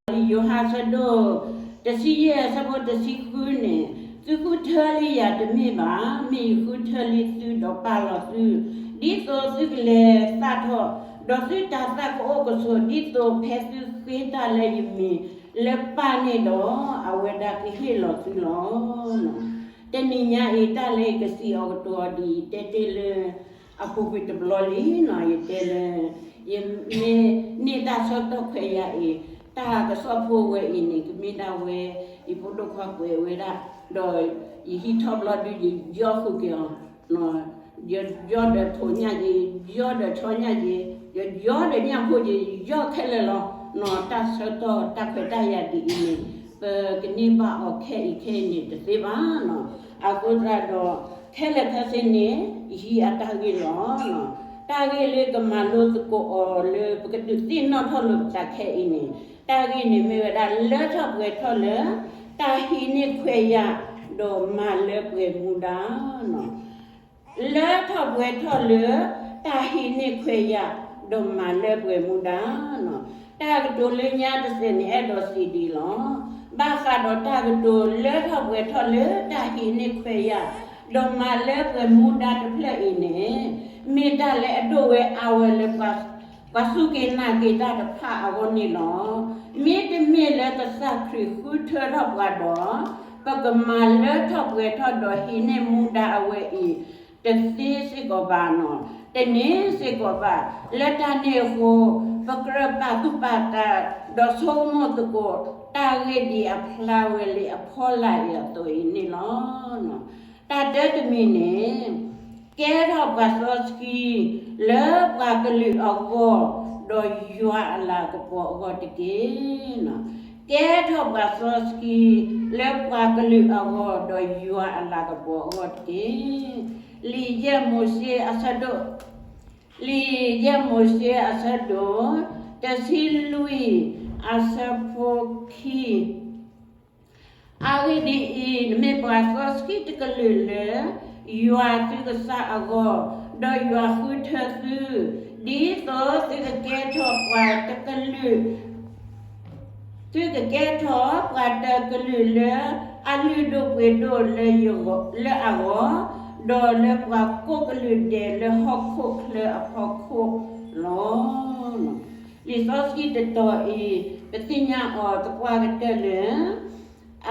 လံာ်ယိၤဟၣ်အဆၢဒိၣ်တဆံယဲၢ်အဆၢဖိတဆံဃုန့ၣ်, သုဃုထၢလံယၤတမ့ၢ်ဘၣ်, မ့ၢ်ယဃုထၢလံသုဒီးပာ်လီၤသု, ဒ်သိးသုကလဲၤသၣ်ထီၣ်, ဒီးသုတၤသၣ်ကအိၣ်ကဆိး, ဒ်သိးဖဲသုဃ့တၢ်လၢယမံၤလၢပၢ်န့ၣ်ဒီး, အဝဲဒၣ်ကဟ့ၣ်လီၤသုလီၤ. တနံၤညါအံၤ တၢ်လၢယကစံးအီၤကတိၤအီၤဒ်အံၤ တဲတ့ၢ်လၢ အပူၤကွံာ်တဘျီလံနီၤ, ယတဲလၢ ယမ့ၢ်န့ၢ်တၢ်ဆၢကတီၢ်ခွဲးယာ်အံၤ, တၢ်ကစီၣ်ဖိဝဲအံၤန့ၣ် ကမ့ၢ်ဒၣ်ဝဲ ယဖိဒိၣ်ခွါကွဲးဝဲဒၣ်, ဒီးယဟံးထီၣ်ဘျီဒု ယယီဃုာ်က့ၤအီၤ, ယယီဒီးထိးညၣ်က့ၤ, ယယီဒီးဆီညၣ်က့ၤ, ယယီဒီးညၣ်ဖိက့ၤ, ယယီခဲလၢာ်လီၤ. နီၤ တၢ်ဆၢကတီၢ်တၢ်ခွဲးတၢ်ယာ်ဒ်အံၤန့ၣ် ပကန့ၢ်ဘၣ်အီၤခဲအံၤခဲအံၤန့ၣ် တသ့ဘၣ်နီၤ. အဃိသတးဒီး ခဲလၢာ်ခဲဆ့န့ၣ် ယဟံးအတၢ်ဂ့ၢ်လီၤ. တၢ်ဂ့ၢ်လၢကမၤလိသကိးအီၤလၢ ပကဒုးသ့ၣ်နီၣ်ထီၣ်လိာ်ပသးခဲအံၤန့ၣ်, တၢ်ဂ့ၢ်န့ၣ်မ့ၢ်ဝဲဒၣ် လၢထီၣ်ပှဲၤထီၣ်လၢ တၢ်ဟံးန့ၢ်ခွဲးယာ် ဒီးမၤလၢပှဲၤမူဒါနီၤ. လၢထီၣ်ပှဲၤထီၣ်လၢ တၢ်ဟံးန့ၢ်ခွဲးယာ် ဒီးမၤလၢပှဲၤမူဒါနီၤ. တၢ်ကတိၤလၢညါတစဲးန့ၣ် အဲၣ်ဒိးစံးဒ်အံၤလီၤ. ဘၣ်ဃးဒီးတၢ်ကတိၤလၢထီၣ်ပှဲၤထီၣ်လၢ တၢ်ဟံးန့ၢ်ခွဲးယာ် ဒီးမၤလၢပှဲၤမူဒါတဖျၢၣ်အံၤန့ၣ်, မ့ၢ်တၢ်လၢအဒိၣ်ဝဲအါဝဲလၢ ပှၤစူၢ်က့ၤနာ်က့ၤတၢ်တဖၣ်အဂီၢ်န့ၣ်လီၤ. မ့တမ့ၢ်လၢကစၢ်ခရံာ်ဃုထၢထီၣ်ပှၤဒီး, ပကမၤလၢထီၣ်ပှဲၤထီၣ်ဒီးဟံးန့ၢ်မူဒါအဝဲအံၤ တသ့စ့ၢ်ကီးဘၣ်နီၤ, တန့ၢ်စ့ၢ်ကီးဘၣ်. လၢတၢ်န့ၣ်အဃိ, ပကြၢးပာ်သူၣ်ပာ်သး ဒီးဆိကမိၣ်သကိး တၢ်ဂ့ၢ်ဒ်အဖျါဝဲလံအဖီလာ်အံၤအသိးအံၤန့ၣ်လီၤ. တၢ်တၢတမံၤန့ၣ်, ကဲထီၣ်ပှၤစီဆှံ လၢပှၤကလုာ်အဂီၢ် ဒီးယွၤအလၤကပီၤအဂီၢ်တက့ၢ်. ကဲထီၣ်ပှၤစီဆှံ လၢပှၤကလုာ်အဂီၢ် ဒီးယွၤအလၤကပီၤအဂီၢ်တက့ၢ်. လံာ်ယဲၢ်မိၤၡ့အဆၢဒိၣ်, လံာ်ယဲၢ်မိၤၡ့အဆၢဒိၣ် တဆံလွံၢ်အဆၢဖိခံ အဂ့ၢ်ဒ်အံၤ, နမ့ၢ်ပှၤစီဆှံတကလုာ်လၢ ယွၤသုကစၢ်အဂီၢ်, ဒီးယွၤဃုထၢသု, ဒ်သိးသုကကဲထီၣ်ပှၤတကလုာ်, သုကကဲထီၣ်ပှၤတကလုာ်လၢ အလုၢ်ဒိၣ်ပှ့ၤဒိၣ်လၢအဂီၢ်, ဒီးလၢပှၤကိးကလုာ်ဒဲးလၢဟီၣ်ခိၣ်ချၢအဖီခိၣ်လီၤ. လံာ်စီဆှံတတီၤအံၤ ပသ့ၣ်ညါအီၤသပှၢ်ကတၢၢ်လၢ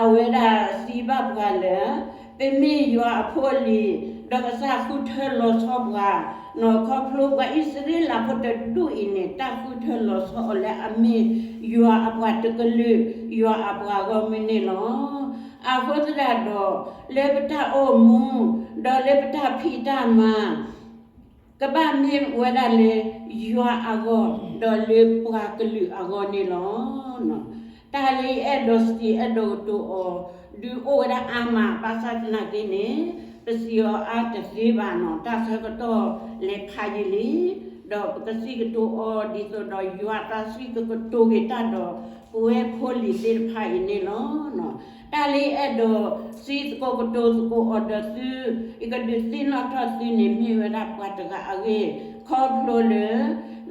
အဝဲဒၣ်စံးဘၣ်ပှၤလၢ ပမ့ၢ်ယွၤအဖိအလံၤ, ဒီးကစၢ်ဃုထၢလီၤဆီပှၤ, နီၢ်ခီဖျိပှၤအံၣ်စရ့လးဖိတဒူၣ်အံၤန့ၣ် တၢ်ဃုထၢလီၤဆီအီၤလၢအမ့ၢ်ယွၤအပှၤတကလုာ်, ယွၤအပှၤဂီၢ်မုၢ်န့ၣ်လီၤ. အဃိသတးဒီး လၢပတၢ်အိၣ်မူ, ဒီးလၢပတၢ်ဖံးတၢ်မၤ ကဘၣ်မ့ၢ်ဝဲဒၣ်လၢယွၤအဂီၢ်, ဒီးလၢပှၤကလုာ်အဂီၢ်န့ၣ်လီၤ. တၢ်လၢယအဲၣ်ဒိးစံးအဲၣ်ဒိးကတိၤအီၤ ဒုးအိၣ်ဝဲဒၣ်အါမး ဘၣ်ဆၣ်သနာ်က့န့ၣ် ပစံးအီၤအါတသ့ဘၣ်နီၤ, တၢ်ဆၢကတီၢ်လဲၤဖးယံာ်လံ, ဒီးပကစံးကတိၤအီၤဒ်သိးဒီးယွၤအတၢ်စံးကကတိၤက့ၤတၢ်ဒီး ပဝဲဖိလံၤသ့ၣ်တဖၣ်အံၤန့ၣ်လီၤ. တၢ်လၢယအဲၣ်ဒိးစံးသကိးကတိၤသကိးအီၤဒီးသု, ယကဒုးသ့ၣ်နီၣ်ထီၣ်သုန့ၣ် မ့ၢ်ဝဲဒၣ်ပှၤတဂၤအဂ့ၢ်, ခီဖျိလၢ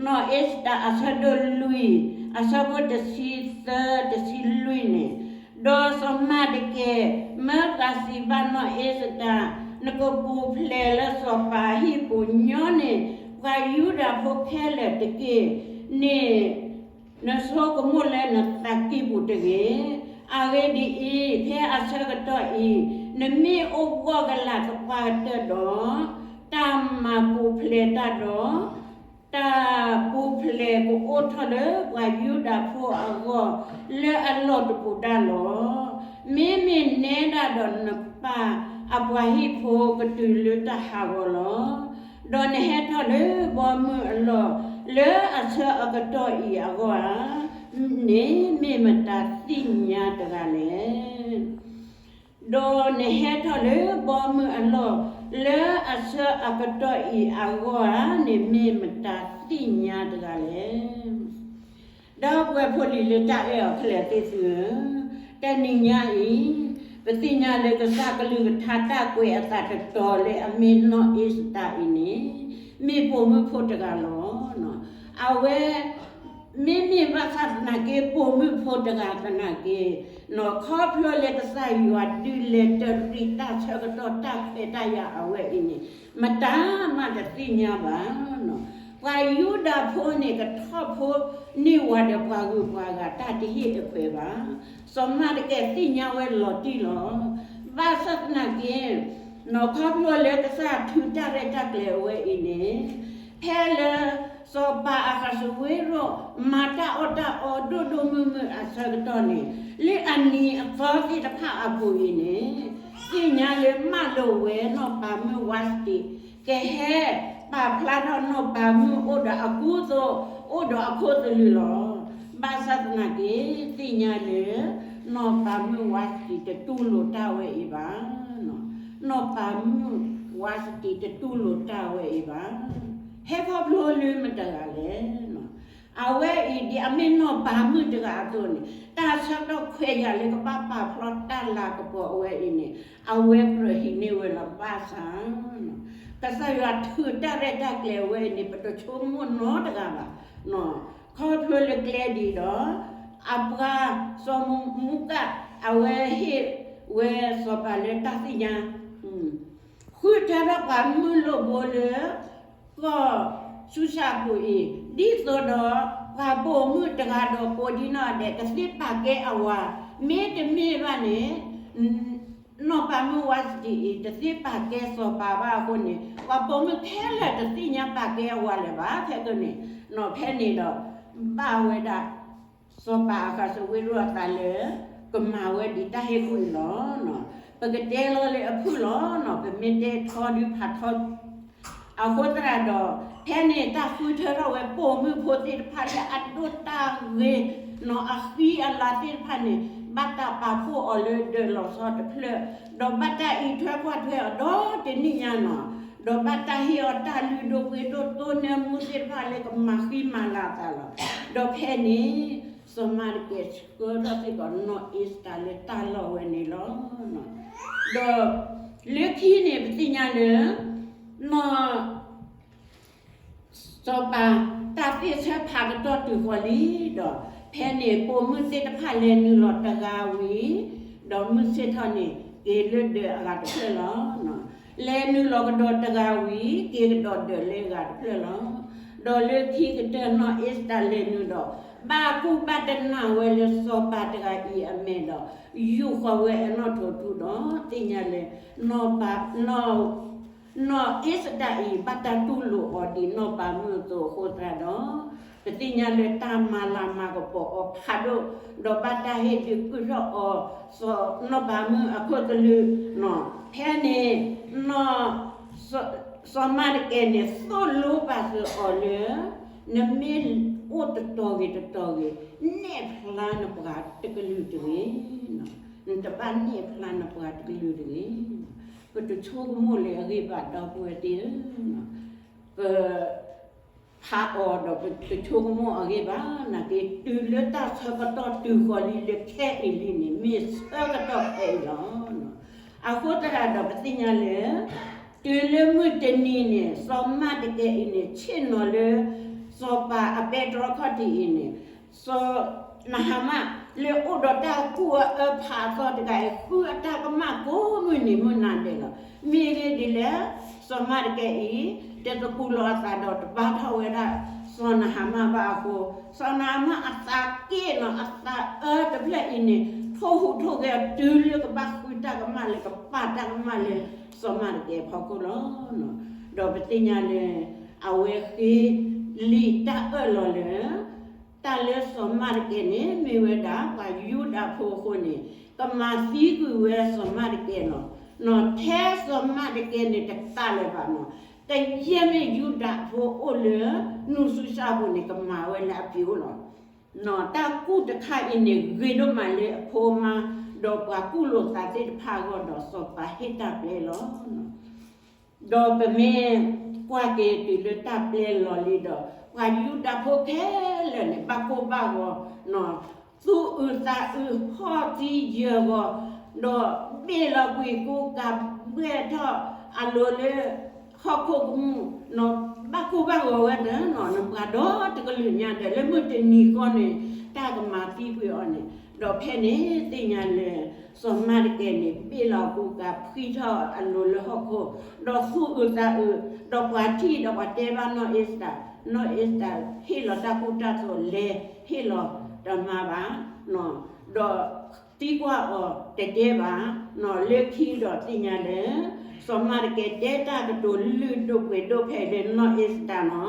နီၢ်အ့စတၢၤအဆၢဒိၣ်လွံၢ် အဆၢဖိတဆံသၢ တဆံလွံၢ်န့ၣ်, ဒီးစီၤမၤဒကဲ မၢပှၤစံးဘၣ်နီၢ်အ့စတၢၤ, နကပူၤဖျဲးလၢစီၤပၤအဟံၣ်ပူၤညီန့ၢ် ပှၤယူဒၤဖိခဲလၢာ်တက့ၢ်န့ၣ် နဆိကမိၣ်လၢနသးကံၢ်ပူၤတဂ့ၤ. အဂ့ၢ်ဒ်အံၤ, ဖဲအဆၢကတီၢ်အံၤ နမ့ၢ်အိၣ်ဘှီၣ်ကလာ်သပှၢ်ကတၢၢ်ဒီး, တၢ်မၤပူၤဖျဲးတၢ်ဒီး တၢ်ပူၤဖျဲးကအိၣ်ထီၣ်လၢပှၤယူဒၤဖိအဂီၢ် လၢအလီၢ်တပူၤဒၣ်လီၤ. မ့မ့ၢ်နဲဒၣ်ဒီးနပၢ်အပှၤဟံၣ်ဖိကတုၤလၢတၢ်ဟးဂီၤလီၤ. ဒီးနဟဲထီၣ်လၢဘီမုၢ်အလီၢ် လၢအဆၢအကတီၢ်အံၤအဂီၢ်ဧါ, န့ၣ်မ့ၢ်မတၤသ့ၣ်ညါတဂၤလဲၣ်. ဒီးနဟဲထီၣ်လၢဘီမုၢ်အလီၢ် လၢအဆၢအကတီၢ်အံၤအဂီၢ်ဧါန့ၣ် မ့ၢ်မတၤသ့ၣ်ညါတဂၤလဲၣ်. ဒီပုၢ်ဝဲၢ်ဖိလံၤလၢတၢ်အဲၣ်အီၤခဲလၢာ်သ့ၣ်သုဧၢ, တနံၤညါအံၤ ပသ့ၣ်ညါလၢကစၢ်ကလုၢ်ကထါတၢ်ကွဲးအသးတတီၤလၢအမ့ၢ်နီၢ်အ့စတၢၤအံၤန့ၣ် မ့ၢ်ပိာ်မုၣ်ဖိတဂၤလီၤ. အဝဲ မ့မ့ၢ်ဘၣ်ဆၣ်သနာ်က့ ပိာ်မုၣ်ဖိတဂၤသနာ်က့ နီၢ်ခီဖျိလၢကစၢ်ယွၤဒုးလဲၤတရံးတၢ်ဆၢကတီၢ်တၢ်ခွဲးတၢ်ယာ်အဝဲအံၤန့ၣ် မတၤမးတသ့ၣ်ညါဘၣ်. ပှၤယူဒၤဖိန့ၣ် ကထီၣ်ဖိန့ၢ်ဝၤဒီးပှၤဂုၤပှၤဂၤတၢ်တဟ့ၣ်အခွဲးဘၣ်. စီၤမၤတကဲသ့ၣ်ညါဝဲလီၤတံၢ်လီၤ. ဘၣ်ဆၣ်သနာ်က့ နီၢ်ခီဖျိလၢကစၢ်ထုးတၢ်ရဲၣ်တၢ်ကျဲၤအဝဲအံၤန့ၣ် ဖဲလၢ စီၤပၤအဃးစူၤဝ့ရိၣ် မၤတၢ်အီၣ်တၢ်အီဒိၣ်ဒိၣ်မုၢ်မုၢ်အဆၢကတီၢ်န့ၣ် လၢအနံၤအသီသ့ၣ်တဖၣ်အပူၤအံၤန့ၣ် သ့ၣ်ညါလၢမၢလိာ်ဝဲနီၢ်ပၤမုၣ်ဝါစတံ ကဟဲပာ်ဖျါထီၣ်နီၢ်ပၤမုၣ်အိၣ်ဒီးအကူအသိး အိၣ်ဒီးအခိၣ်သလုးလီၤ. ဘၣ်ဆၣ်သနာ်က့ သ့ၣ်ညါလၢ နီၢ်ပၤမုၣ်ဝါစတံတတူၢ်လိာ်တၢ်ဝဲအံၤဘၣ်. နီၢ်ပၤမုၣ်ဝါစတံတတူၢ်လိာ်တၢ်ဝဲအံၤဘၣ်. ဟဲခီဖျိလၢမတၤတဂၤလဲၣ်. အဝဲအံၤဒ်အမ့ၢ်နီၢ်ပၤမုၣ်တဂၤအသိးန့ၣ် တၢ်ဆၢကတီၢ်ခွဲးယာ်လၢကဘၣ်ပာ်ဖျါတၢ်လၤကပီၤအဝဲအံၤန့ၣ် အဝဲကြၢးဟံးန့ၢ်ဝဲလီၤ. ဘၣ်ဆၣ် ကစၢ်ယွၤထုးတၢ်ရဲၣ်တၢ်ကျဲၤအဝဲအံၤန့ၣ် ပတဆိကမိၣ်နီတဂၤဘၣ်. ခီဖျိလၢကျဲဒ်ဒီး အပှၤစီၤမူကၣ် အဝဲဟ့ၣ်ဝဲစီၤပၤလၢတၢ်သ့ၣ်ညါ ဃုထၢထီၣ်ပှၤမုၢ်လိၣ်ဘိလၢ ကီၢ်ၡူၡၣ်ပူၤအံၤ ဒ်သိးဒီး ပှၤပိာ်မုၣ်တဂၤဒီးကိးဒံနီၢ်ဒဲး ကသ့ပာ်ကဲအဝၤ မ့တမ့ၢ်ဘၣ်န့ၣ် နီၢ်ပၤမုၣ်ဝါစတံအံၤ တသ့ပာ်ကဲစီၤပၤဘၣ်အဃိန့ၣ် ပှၤပိာ်မုၣ်ခဲလၢာ်တသ့ၣ်ညါပာ်ကဲအဝၤလၢၤဘၣ်. ဖဲန့ၣ် ဖဲန့ၣ်ဒီး ဘၣ်ဝဲဒၣ် စီၤပၤအဃးစူၤဝ့ရိၣ်အသးလၢ ကမၤဝဲဒ်တၢ်ဟ့ၣ်ကူၣ်အံၤလီၤ. ပကတဲလီၤလၢအဖုၣ်လီၤ. ပမ့ၢ်တဲထီဒုဖးထီ အဃိသတးဒီး ဖဲန့ၣ်တၢ်ဃုထၢထီၣ်ဝဲပိာ်မုၣ်ဖိသ့ၣ်တဖၣ်လၢအဒိၣ်တၢ်ဂ့ၤနီၢ် အဃံအလၤသ့ၣ်တဖၣ်န့ၣ် ဘၣ်တၢ်ပာ်ဖှိၣ်အီၤလၢဒၢးလီၤဆီတဖျၢၣ်, ဒီးဘၣ်တၢ်အံးထွဲကွၢ်ထွဲအီၤဒီတနံၣ်ညါနီၢ်, ဒီးဘၣ်တၢ်ဟ့ၣ်အီၤတၢ်လုၢ်ဒိၣ်ပှ့ၤဒိၣ်သိနၢမူသ့ၣ်တဖၣ်လၢကမၤဃံမၤလၤအသးလီၤ. ဒီးဖဲန့ၣ် စီၤမၤတကဲဆှၢထီၣ်စ့ၢ်ကီးနီၢ်အ့ၤစတၢၤလၢတၢ်လီၢ်ဝဲန့ၣ်လီၤ. ဒီးလၢခံန့ၣ် ပသ့ၣ်ညါလၢ နီၢ် စီၤပၤ တၢ်သ့ၣ်ဆၢဖးကတီၢ်တုၤဃီၤလံဒီး ဖဲန့ၣ်ပိာ်မုၣ်သ့ၣ်တဖၣ်လဲၤနုာ်လီၤတဂၤဝံၤ, ဒီးမုၢ်ဆ့ၣ်ထီၣ်န့ၣ် က့ၤလၢဒၢးအဂၤတဖျၢၣ်လီၤ. လဲၤနုာ်လီၤကဒီးတဂၤဝံၤ က့ၤကဒီးဒၢးလၢအဂၤတဖျၢၣ်လီၤ. ဒီးလၢခံကတၢၢ်နီၢ်အ့ၤစတၢၤလဲၤနုာ်ဒီး ဘၣ်ကူၣ်ဘၣ်တနၢ်ဝဲလၢစီၤပၤတဂၤအံၤအမဲာ်ဒီး ယူာ်ဃီၤဝဲအနီၣ်ထိးထူဒီး သ့ၣ်ညါလၢ နီၢ်ပၤ နီၢ် နီၢ်အ့ၤစတၢၤအံၤ ဘၣ်တၢ်တူၢ်လိာ်အီၤဒ်နီၢ်ပၤမုၣ်အသိးအဃိသတးဒီး ပသ့ၣ်ညါလၢတၢ်မၤလၤမၤကပီၤအီၤဖးဒိၣ်, ဒီးဘၣ်တၢ်ဟ့ၣ်ဒုးကုၢ်ထီၣ်အီၤ စီၤ နီၢ်ပၤမုၣ်အခိၣ်သလုးနီၢ်, ဖဲန့ၣ် နီၢ် စီၤမၤတကဲန့ၣ် သိၣ်လိပာ်စၢၤအီၤလၢ နမ့ၢ်အိၣ်တတီၤဂ့ၤတတီၤဂ့ၤ, နဲၣ်ဖျါနပှၤတကလုာ်တဂ့ၤ. နတဘၣ်နဲၣ်ဖျါနပှၤတကလုာ်တဂ့ၤ. ပတဆိကမိၣ်လၢအဂ့ၢ်ဘၣ်ဒီပုၢ်ဝဲၢ်သ့ၣ်ဧၢ, ပ ဖးအီၤဒီးပတဆိကမိၣ်အဂ့ၢ်ဘၣ်, နာ်က့ တုၤလၢတၢ်ဆၢကတီၢ်တုၤဃီၤလံလၢခဲအံၤလံန့ၣ် မ့ၢ်ဆၢကတီၢ်ခဲအံၤလီၤ. အဃိသတးဒီးပသ့ၣ်ညါလၢ တုၤလၢမုၢ်တနံၤန့ၣ် စီၤမၤတကဲအံၤန့ၣ် ဆ့ၣ်နီၤလၢ စီၤပၤအပဲတြီခီၣ်ထံးအံၤန့ၣ် စီၤနဟၤမၣ် လၢအိၣ်ဒီးတၢ်ကူၣ်အအၢဖးအသီတဂၤအံၤ ဃုအတၢ်ကမၣ်ကိးမုၢ်နံၤမုၢ်နၤဒဲးလီၤ. မ့ၢ်ဂ့ၢ်ဒ်လဲၣ်, စီၤမၤတကဲအံၤ တသကူးလီၤအသးဒီးတဘါထီၣ်ဝဲဒၣ် စီၤနဟၤမၣ်ဘၣ်အဃိ, စီၤနဟၤမၣ်အသးက့ၣ်နီၤ အသးအၢတဖျၢၣ်အံၤန့ၣ် ထိၣ်ဟူးထိၣ်ဂဲၤအီၤတုၤလၢကဘၣ်ဃုတၢ်ကမၣ်လၢကပာ်တၢ်ကမၣ်လၢ စီၤမၤတကဲအဖီခိၣ်လီၤ. ဒီးပသ့ၣ်ညါလၢ အဝဲဃ့လံာ်တၢ်အၢၣ်လီၤလၢ တၢ်လၢစီၤမၤတကဲန့ၣ် မ့ၢ်ဝဲဒၣ်ပှၤယူဒၤဖိအဃိန့ၣ် ကမၤသံကွံာ်ဝဲစီၤမၤတကဲလီၤ. နီၢ်ထဲစီၤမၤတကဲန့ၣ်တသးလၢၤဘၣ်နီၤ, တယဲၢ်မ့ၢ်ယူဒၤဖိအိၣ်လၢ နူၢ်စူၢ်စၢ်ပူၤန့ၣ် ကမၤဝဲလၢအပျ့ၤအိၣ်လီၤ. နီၢ်တၢ်ကူၣ်တခါအံၤန့ၣ် ဂ့ၤဒိၣ်မးလၢအဖိအမါ ဒီးပှၤကူၣ်လိာ်သးသ့ၣ်တဖၣ်အဂီၢ်ဒီးစီၤပၤဟ့ၣ်တၢ်ပျဲလီၤ. ဒီးပမ့ၢ်ကွၢ်က့ၤတုၤလၢတၢ်ပျဲလီၤလံဒီး ပှၤယူဒၤဖိခဲလၢာ်န့ၣ် ဘၣ်ကိၢ်ဘၣ်ဂီၤ, သူၣ်အုးသးအုး ဟီၣ်သံယၢၤဂီၤ, ဒီးဘ့ၣ်လီၤကွံာ်ကိးကးဘှဲၣ်ထီၣ်အလိၤလၢ ဟီၣ်ခိၣ်ကမူၣ်နီၤ, ဘၣ်ကိၢ်ဘၣ်ဂီၤဝဲဒီး နပှၤဒီတကလုာ်ညါဒီး လၢမုၢ်တနံၤဃီန့ၣ် တၢ်ကမၤသံကွံာ်အီၤန့ၣ်, ဒီးဖဲန့ၣ်သ့ၣ်ညါလၢ စီၤမၤတကဲန့ၣ် ဘ့ၣ်လီၤအကူကၤ ဖှံထီၣ်အလိၤလၢဟီၣ်ခိၣ်, ဒီးသူၣ်အုးသးအုး, ဒီးပှၤထံၣ်ဒီးပှၤတဲဘၣ်နီၢ်အ့စတၢ်, နီၢ်အ့စတၢ်ဟ့ၣ်လီၤတၢ်ကူတၢ်သိးလဲၤ, ဟ့ၣ်လီၤတမၤဘၣ်, ဒီးသံကွၢ်အီၤတတဲဘၣ်, လၢခံဒီးသ့ၣ်ညါလၢ စီၤမၤတကဲတဲတၢ်ကတိၤလုၢ်ဒိၣ်ပှ့ၤဒိၣ်ဖဲလၢနီၢ်အ့စတၢ်နီ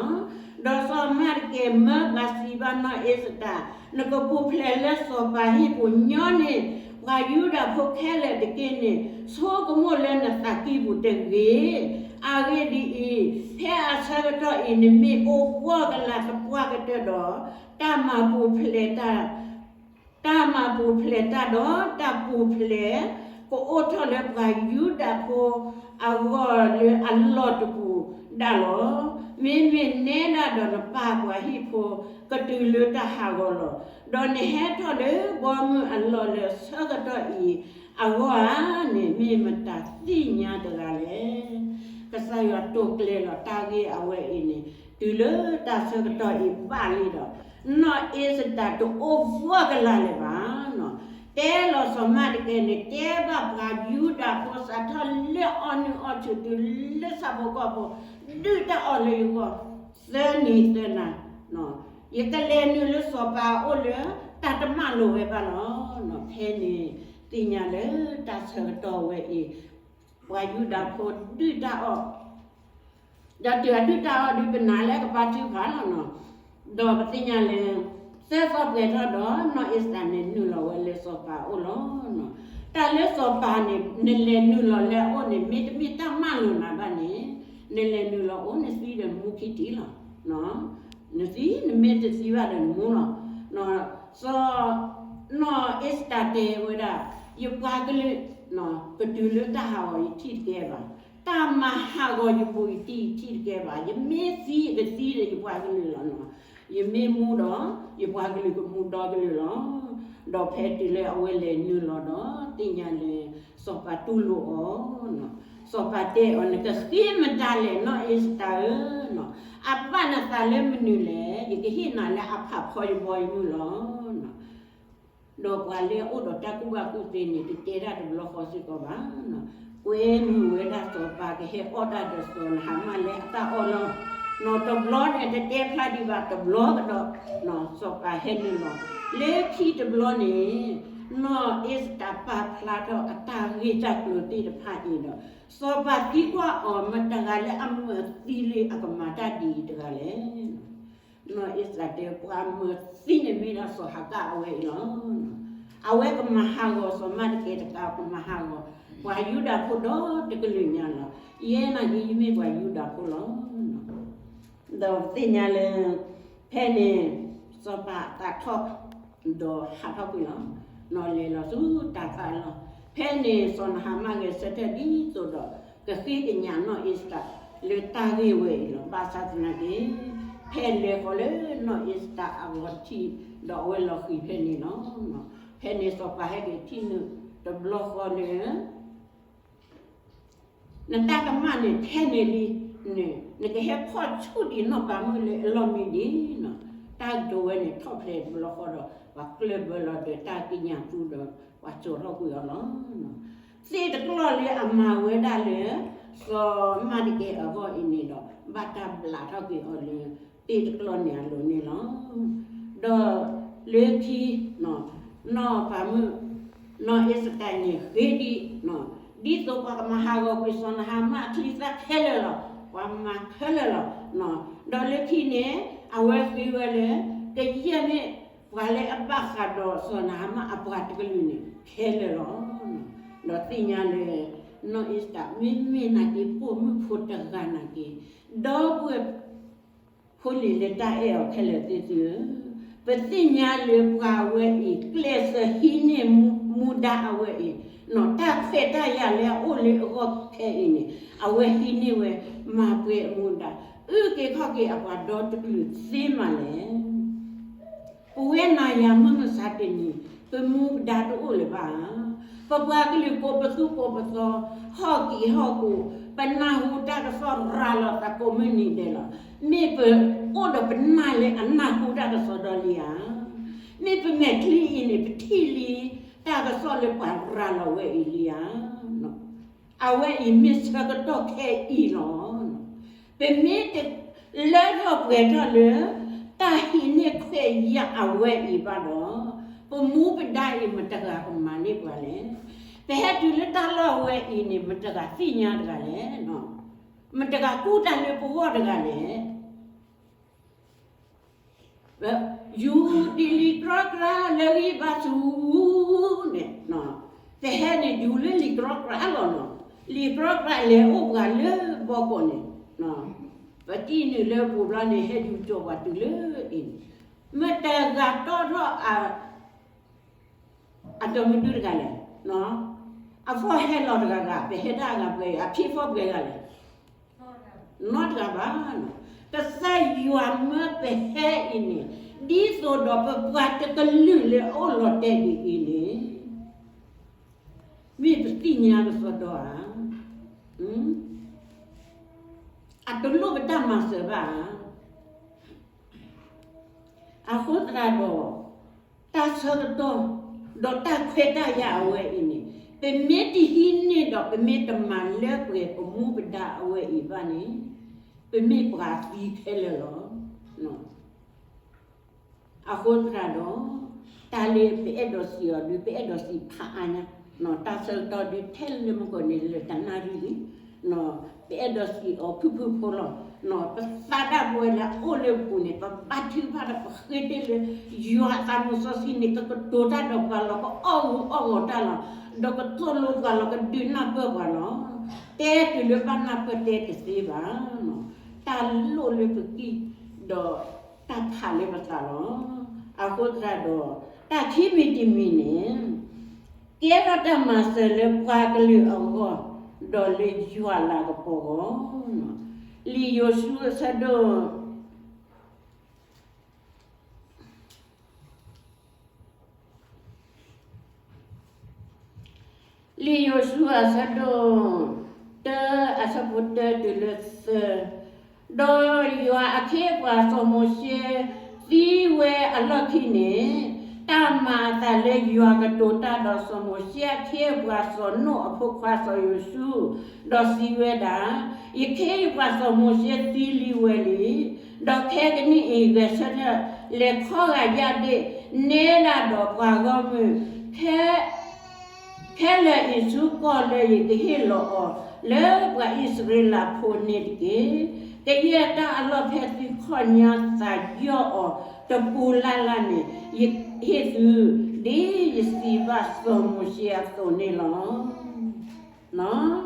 ၤ, ဒီးစီၤမၤတကဲမၢပှၤစံးဘၣ်နီၢ်အ့စတၢ်, နကပူၤဖျဲးလၢစီၤပၤဟံၣ်ပူၤညီန့ၣ် ပှၤယူဒၤဖိခဲလၢာ်တက့ၢ်န့ၣ် ဆိကမိၣ်လၢနသးကံၢ်ပူၤတဂ့ၤ. အဂ့ၢ်ဒ်အံၤ, ဖဲအဆၢကတီၢ်အံၤ နမ့ၢ်အိၣ်ဝီၢ်ကလာ်သပှၢ်ကတၢၢ်ဒီး တၢ်မၤပူၤဖျဲးတၢ် တၢ်မၤပူၤဖျဲးတၢ်ဒီးတၢ်ပူၤဖျဲး ကအိၣ်ထီၣ်လၢပှၤယူဒၤဖိအဂီၢ်လၢအလီၢ်တပူၤဒၣ်လီၤ. မ့မ့ၢ်နဲဒၣ်ဒီးနပၢ်ပှၤဟံၣ်ဖိ ကတုၤလၢတၢ်ဟးဂီၤလီၤ. ဒီးနဟဲထီၣ်လၢဘီမုၢ်အလီၢ်လၢဆၢကတီၢ်အံၤအဂီၢ်ဧါန့ၣ် မ့ၢ်မတၤသ့ၣ်ညါတဂၤလဲၣ်. ကစၢ်ယွၤတိာ်ကျဲၤလီၤတၢ်ဂ့ၢ်အဝဲအံၤန့ၣ် တုၤလၢတၢ်ဆၢကတီၢ်အံၤဘၣ်လံဒီး နီၢ်အ့စတၢ်တအိၣ်ဘှီၣ်ကလာ်လၢၤဘၣ်. တဲလီၤစီၤမၤတကဲန့ၣ် တဲဘၣ်ပှၤယူဒၤဖိစးထီၣ်လၢအီနုၢ်အီထူၣ်တုၤလၢဆၣ်ဖိကီၢ်ဖိ, ဒုၣ်တၢ်အီၣ်လၢယဂီၢ် သၢနံၤသၢနၤ, ယကလဲၤနုာ်လၢစီၤပၤအအိၣ်လၢတၢ်တမၣ်လိာ်ဝဲဘၣ်လီၤ. ဖဲန့ၣ်သ့ၣ်ညါလၢတၢ်ဆၢကတီၢ်ဝဲအံၤ ပှၤယူဒၤဖိဒုၣ်တၢ်အီၣ် ဒီးတုၤအဒုၣ်တၢ်အီၣ်ဒုးပနၢ်လၢကပၤထုကဖၣ်လီၤနီၤ. ဒီးပသ့ၣ်ညါလၢ သၢသီပှဲၤထီၣ်ဒီး နီၢ်အ့စတၢ်န့ၣ်နုာ်လီၤဝဲလၢစီၤပၤအအိၣ်လီၤ. တၢ်လၢစီၤပၤန့ၣ် နလဲၤနုာ်လီၤလၢအအိၣ်န့ၣ် မ့တမ့ၢ်တၢ်မၢလိာ်နၤဘၣ်န့ၣ် နလဲၤနုာ်လီၤအိၣ်နသံဒီးနမူခံထံၣ်လီၤ. နသံ နမ့ၢ်တသံဘၣ်ဒီးနမူလီၤ. စီၤ နီၢ်အ့စတၢ်တဲဝဲဒၣ် ယပှၤကလုာ် ကတုၤလၢတၢ်ဟးဂီၤယထံၣ်တကဲဘၣ်. တၢ်မၤဟးဂီၤယပူၤယထံၣ်ယထံၣ်တကဲဘၣ်. ယမ့ၢ်သံယကသံဒီးယပှၤကလုာ်လီၤနီၤ. ယမ့ၢ်မူဒီး ယပှၤကလုာ်ကမူဒီကလုာ်လီၤ. ဒီးဖဲတုၤလၢအဝဲလဲၤနုာ်လီၤဒီး သ့ၣ်ညါလၢ စီၤပၤတူၢ်လိာ်အီၤနီၤ. စီၤပၤတဲအီၤ နကဃ့မတၤလဲၣ်နီၢ်အ့စတၢ်ဧၢ, အဘၣ်နသးလၢမနုၤလဲၣ်, ယကဟ့ၣ်နၤလၢအဖးဖီယဘီယမုၢ်လီၤ. ဒီးပှၤလၢအအိၣ်ဒီးတၢ်ကူၣ်ဘၣ်ကူၣ်သ့န့ၣ် တတဲတၢ်တဘျီဃီစ့ၢ်ကီးဘၣ်. ကွဲမုာ်ဝဲဒၣ်စီၤပၤကဟဲအီၣ်တၢ်ဒီးစီၤနဟၤမၣ်လၢအတၢ်အီၣ်လီၤ. နီၤတဘျီန့ၣ် တတဲဖျါဒံးဘၣ်တဘျီကဒီး စီၤပၤဟဲနုာ်လီၤ. လၢခံတဘျီန့ၣ် နီၢ်အ့စတၢ်ပာ်ဖျါထီၣ်အတၢ်ဂ့ၢ်တၢ်ကျိၤသ့ၣ်တဖၣ်အံၤဒီး စီၤပၤသံကွၢ်အီၤ မတၤတဂၤလၢအမၤသံလၢအကမၤတၢ်ဒ်အံၤတဂၤလဲၣ်. နီၢ်အ့စတၢ်တဲ ပှၤမၤသံန့ၣ်မ့ၢ်ဒၣ်စီၤဟၤကၣ်အဝဲအံၤလီၤ. အဝဲကမၤဟးဂီၤစီၤမၤတကဲတကး ကမၤဟးဂီၤ ပှၤယူဒၤဖိဒီတကလုာ်ညါလီၤ. ယဲနာ်က့ ယမ့ၢ်ပှၤယူဒၤဖိလီၤ. ဒီးသ့ၣ်ညါလၢ ဖဲန့ၣ် စီၤပၤအသးထီၣ် ဒီးဟးထီၣ်ကွံာ်လီၤ. နီၢ်လဲၤလီၤဆူတၤသၣ်လီၤ. ဖဲန့ၣ်စီၤနဟၤမၣ်ဂဲၤဆၢထၢၣ်ဒ်သိးဒီး ကဃ့ကညးနီၢ်အ့စတၢ် လၢတၢ်ဂ့ၢ်ဝဲအံၤလီၤ. ဘၣ်ဆၣ်သနာ်က့ ဖဲလဲၤဃီၤလၢနီၢ်အ့စတၢ်အဂီၤထံး ဒီးအဝဲလီၤဃံၤဖဲန့ၣ်လီၤ. ဖဲန့ၣ်စီၤပၤဟဲက့ၤထံၣ်နုာ်တဘျီဃီလၢ နတၢ်ကမၣ်န့ၣ်ထဲန့ၣ်လံ, နကဟဲဖီၣ်ဆူၣ်ဒံးနီၢ်ပၤမုၣ်လၢအလီၢ်မံဒံးနီၤ. တၢ်ကတိၤဝဲန့ၣ်ထီၣ်ဖျဲးတဘျီဃီဒီး ပှၤကျၢၢ်ဘၢလီၤဒီးတၢ်ကံးညာ်သူဒီး ပှၤစိာ်ထီၣ်ကွံာ်အီၤလီၤ. သ့ၣ်တကျီၢ်လၢအမၤဝဲဒၣ်လၢ စီၤမၤတကဲအဂီၢ်အံၤန့ၣ်ဒီး ဘၣ်တၢ်ဘျးထီၣ်က့ၤအီၤလၢ သ့ၣ်တကျီၢ်န့ၣ်အလိၤန့ၣ်လီၤ. ဒီးလၢခံ နီၢ်ပၤမုၣ် နီၢ်အ့စတၢ်န့ၣ်ဂ့ၤဒံး, ဒ်သိးပှၤကမၤဟးဂီၤကွံာ်စီၤနဟၤမၣ်အချံသၣ်ခဲလၢာ်လီၤ. ပှၤမၤခဲလၢာ်လီၤ. ဒီးလၢခံန့ၣ် အဝဲဃ့ဝဲလၢ ကယဲၢ်မ့ၢ်ပှၤလၢအဘၣ်ဃးဒီးစီၤနဟၤမၣ်အပှၤတကလုာ်န့ၣ် ခဲလၢာ်လီၤ. ဒီးသ့ၣ်ညါလၢ နီၢ်အ့စတၢ် မ့မ့ၢ်နာ်က့ ပိာ်မုၣ်ဖိတဂၤနာ်က့ ဒီပုၢ်ဝဲၢ် ဖိလံၤလၢတၢ်အဲၣ်အီၤခဲလၢာ်သ့ၣ်သုဧၢ, ပသ့ၣ်ညါလၢပှၤဝဲအံၤ ကျဲးစၢးဟံးန့ၢ်မူဒါအဝဲအံၤ, နီၢ်တၢ်ခွဲးတၢ်ယာ်လၢအအိၣ်လၢအဂီၢ်ခဲအံၤန့ၣ် အဝဲဟံးန့ၢ်ဝဲမၤပှဲၤအမူဒါ, အုၣ်က့ၤခီၣ်က့ၤအပှၤဒီတကလုာ်သ့မးလဲၣ်. ပဝဲနၤယၤမုၢ်မဆါတနံၤ ပမူပဒါတအိၣ်လၢၤဘၣ်ဧါ. ပပှၤကလုာ်ကိးပသူကိးပသီ, ဟီၣ်က့ၤဟီၣ်ကိၤ, ပနၢ်ဟူတၢ်ကစီၣ်ရၤလီၤသးကိးမုၢ်နံၤဒဲးလီၤ. မ့ၢ်ပအိၣ်ဒီးပနၢ်လၢအနၢ်ဟူတၢ်ကစီၣ်ဒီးလံဧါ. မ့ၢ်ပမဲာ်ချံအံၤန့ၣ် ပထံၣ်လံတၢ်ကစီၣ်လၢပှၤရၤလီၤဝဲအံၤလံဧါ. အဝဲအံၤမ့ၢ်ဆၢကတီၢ်ခဲအံၤလီၤ. ပမ့ၢ်တလၢထီၣ်ပှဲၤထီၣ်လၢ တၢ်ဟံးန့ၢ်ခွဲးယာ်အဝဲအံၤဘၣ်ဒီး, ပမူပဒါအံၤမတဂၤကမၤန့ၢ်ပှၤလဲၣ်. ပဟဲတုၤလၢတၢ်လီၢ်ဝဲအံၤန့ၣ် မတဂၤသ့ၣ်ညါတဂၤလဲၣ်. မတဂၤကူၣ်တၢ်လၢပဂီၢ်တဂၤလဲၣ်. ယူၤဒ်လံာ်ကြီကြာလၢဂံၢ်ဘါဆူန့ၣ်, ပဟဲန့ၣ်ယူၤလၢလံာ်ကြီကြာလီၤနီၤ. လံာ်ကြီကြာလဲၤအိၣ်ပှၤလၢဘီကီးန့ၣ်, ပတံၢ်နုာ်လၢပူၤဘျီန့ၣ် ဟဲယူၤကၠီၤပှၤတုၤလၢအံၤန့ၣ်, မတဂၤတီထီၣ် အတမုဒုတဂၤလဲၣ်. အဖီၣ်ဟဲလီၤတဂၤဂၤ ပဟဲဒၣ်ဂၤပှဲၤ အဖံဖီၣ်ပှဲၤဂၤလဲၣ်. နီတဂၤဘၣ်. ကစၢ်ယွၤမၢပဟဲအံၤန့ၣ် ဒ်သိးဒီးပပှၤတကလုာ်လၢအအိၣ်လီၤတဲာ်ဒ်အံၤန့ၣ်, မ့ၢ်ပသ့ၣ်ညါကစီဒီဧါ. အတလိၣ်ပတၢ်မၤစၢၤဘၣ်ဧါ. အဃိသတးဒီး တၢ်ဆၢကတီၢ် ဒီးတၢ်ခွဲးတၢ်ယာ်အဝဲအံၤန့ၣ် ပမ့ၢ်တဟံးန့ၢ်ဒီး ပမ့ၢ်တမၤလၢပှဲၤပမူပဒါအဝဲအံၤဘၣ်န့ၣ် ပမ့ၢ်ပှၤသံခဲလၢာ်လီၤ. အဃိသတးဒီး တၢ်လၢပအဲၣ်ဒိးစံးအီၤဒုး ပအဲၣ်ဒိးစံးဖးအါညါ, တၢ်ဆၢကတီၢ်ဒုးထဲလၢမုၢ်ကီၢ်န့ၣ်လၢတနၣ်ရံၣ်လံ, ပအဲၣ်ဒိးစံးအီၤဖုၣ်ဖုၣ်ဖိလီၤ. ပသးဒၣ်ပဝဲလၢအအိၣ်လၢပပူၤန့ၣ် ပဘါထုကဖၣ်ဒီးပဃ့တ့ၢ်လၢ ယွၤအသးမုၢ်စီဆှံန့ၣ် ကကတိၤတၢ်ဒီးပှၤလီၤ, ကအီၣ်ဂူာ်အီၣ်ဂီၤတၢ်လီၤ, ဒီးကသိၣ်လိပှၤလီၤ, ကဒုးနၢ်ပၢၢ်ပှၤလီၤ. တဲတုၤလၢဘၣ်နၢ်ပၢၢ်တဲတသ့ဘၣ်. တၢ်လိၣ်လၢပကံၢ်ဒီးတၢ်ဖးလၢပသးလီၤ. အဃိသတးဒီး တၢ်ခံမံၤတမံၤန့ၣ် ကဲထီၣ်တၢ်မၤစၢၤလၢပှၤကလုာ်အဂီၢ် ဒီးလၢယွၤအလၤကပီၤအဂီၢ်, လံာ်ယိၤၡူအဆၢဒိၣ် လံာ်ယိၤၡူအဆၢဒိၣ်တၢ အဆၢဖိတၢတုၤလၢသၢ, ဒီးယွၤအခ့အပှၤစီၤမိၤၡ့သံဝဲအလီၢ်ခံန့ၣ်, တၢ်မၤအသးလၢယွၤကတိၤတၢ်ဒီးစီၤမိၤၡ့အခ့အပှၤစီၤနိၣ်အဖိခွါစီၤယိၤၡူ, ဒီးစံးဝဲဒၣ်, ယခ့ယပှၤစီၤမိၤၡ့သံလံဝဲလံ. ဒီးခဲကနံၣ်အံၤဂဲၤဆၢထၢၣ် လဲၤခီဂာ်ယၢ်ဒ့ၣ် နဲဒၣ်ဒီးပှၤဂီၢ်မုၢ် ခဲလၢာ်အံၤဆူကီၢ်လၢယကဟ့ၣ်လီၤအီၤ လၢပှၤအံၣ်စရ့လးဖိန့ၣ်တက့ၢ်. ကယဲၢ်တၢ်အလီၢ်ဖဲသုခီၣ်ညါသးယီၢ်အီၤတပူၤလၢ်လၢ်န့ၣ် ယဟ့ၣ်သု ဒ်ယစံးဘၣ်စီၤမိၤၡ့အသိးန့ၣ်လီၤ. လံာ်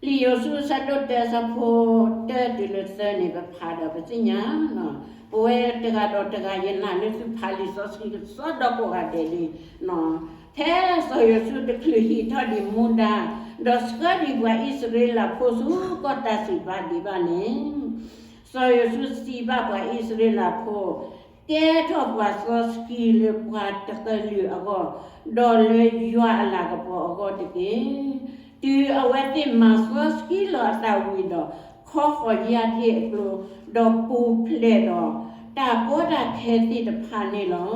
ယိၤၡူအဆၢဒိၣ်တၢ အဆၢဖိတၢတုၤလၢသၢန့ၣ် ပဖးဒီးပသ့ၣ်ညါ, ပဝဲတဂၤဒီးတဂၤ ယနာ်လၢသုဖးလံာ်စီဆှံကစီဒီကိးဂၤဒဲးလံ. ဖဲစီၤယိၤၡူတချုးဟံးထီၣ်ဒံးမူဒါ, ဒီးဆှၢဒံးပှၤအံၣ်စရ့လးဖိဆူကီၢ်တၤစံးပၤဒံးဘၣ်န့ၣ်, စီၤယိၤၡူစံးဘၣ်ပှၤအံၣ်စရ့လးဖိ, ကဲထီၣ်ပှၤစီဆှံလၢပှၤတကလုာ်အဂီၢ်, ဒီးလၢယွၤအလၤကပီၤအဂီၢ်တက့ၢ်. တုၤအဝဲသ့ၣ်မၤစီဆှံလီၤအသးဝံၤဒီး, ခီဃီၤယၢ်ဒ့ၣ်အကျိၤ, ဒီးပူၤဖျဲးဒီးတၢ်ကီတၢ်ခဲသ့ၣ်တဖၣ်န့ၣ်လီၤ.